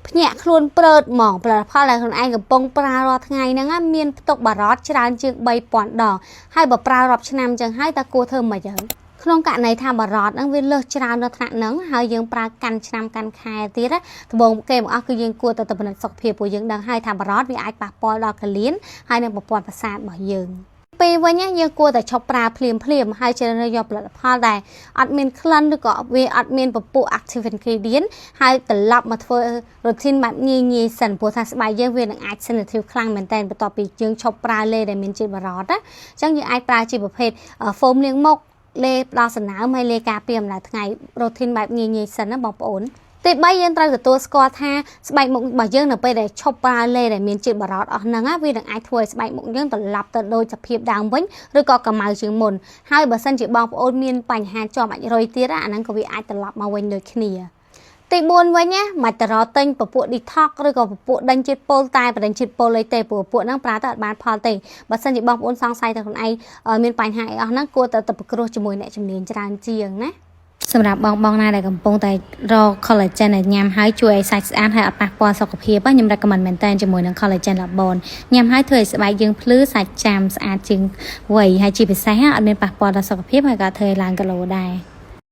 ភ្ញាក់ខ្លួនព្រើតហ្មងផលិតផលដែលខ្លួនឯងកំពុងប្រើរាល់ថ្ងៃហ្នឹងណាមានផ្ទុកបារ៉តច្រើនជាង3000ដងហើយបើប្រើរាប់ឆ្នាំចឹងហើយតើគួរធ្វើម៉េចទៅក្នុងករណីថាបារ៉តហ្នឹងវាលើសច្រើនដល់ថ្នាក់ហ្នឹងហើយយើងប្រើកាន់ឆ្នាំកាន់ខែទៀតណាដំបូងគេមកអស់គឺយើងគួរតែទៅពិនិត្យសុខភាពព្រោះយើងដឹងហើយថាបារ៉តវាអាចប៉ះពាល់ដល់ក្រលៀនហើយនិងប្រព័ន្ធប្រសាទរបស់យើងពេលវិញណាយើងគួរតែឈប់ប្រើភ្លាមភ្លាមហើយជ្រើសរើសយកផលិតផលដែលអត់មានក្លិនឬក៏វាអត់មានពពួក active ingredient ហើយត្រឡប់មកធ្វើ routine បែបងាយងាយសិនព្រោះថាស្បែកយើងវានឹងអាច sensitive ខ្លាំងមែនតើបន្ទាប់ពីយើងឈប់ប្រើលេដែលមានជាតិបារ៉តណាអញ្ចឹងយើងអាចប្រើជាប្រភេទ foam លាងមុខលេផ្ដល់សំណើមហើយលេការពារកម្ដៅថ្ងៃ routine បែបងាយងាយសិនណាបងប្អូនទី3យើងត្រូវទទួលស្គាល់ថាស្បែកមុខរបស់យើងនៅពេលដែលឈប់ប្រើលេដែលមានជាតិបារ៉តអស់ហ្នឹងវានឹងអាចធ្វើឲ្យស្បែកមុខយើងត្រឡប់ទៅដូចសភាពដើមវិញឬក៏កម្ៅជាងមុនហើយបើសិនជាបងប្អូនមានបញ្ហាជាប់អាចម៍រុយទៀតអាហ្នឹងក៏វាអាចត្រឡប់មកវិញដូចគ្នាទី4វិញណាមិនតរទិញពពួក detox ឬក៏ពពួកដេញជាតិពុលតែបដិញជាតិពុលអីទេព្រោះពួកហ្នឹងប្រើទៅអត់បានផលទេបើសិនជាបងប្អូនសង្ស័យថាខ្លួនឯងមានបញ្ហាអីអស់ហ្នឹងគួរតែទៅពិគ្រោះជាមួយអ្នកជំនាញច្រើនជាងណាសម្រាប់បងបងណាដែលកំពុងតែរក collagen ដែលញ៉ាំហើយជួយឲ្យសាច់ស្អាតហើយអត់ប៉ះពាល់សុខភាពខ្ញុំ recommend មែនតើជាមួយនឹង collagen Labon ញ៉ាំហើយធ្វើឲ្យស្បែកយើងភ្លឺសាច់ចាំស្អាតជាងវ័យហើយជាពិសេសអត់មានប៉ះពាល់ដល់សុខភាពហើយក៏ធ្វើឲ្យឡើងគីឡូដែរ។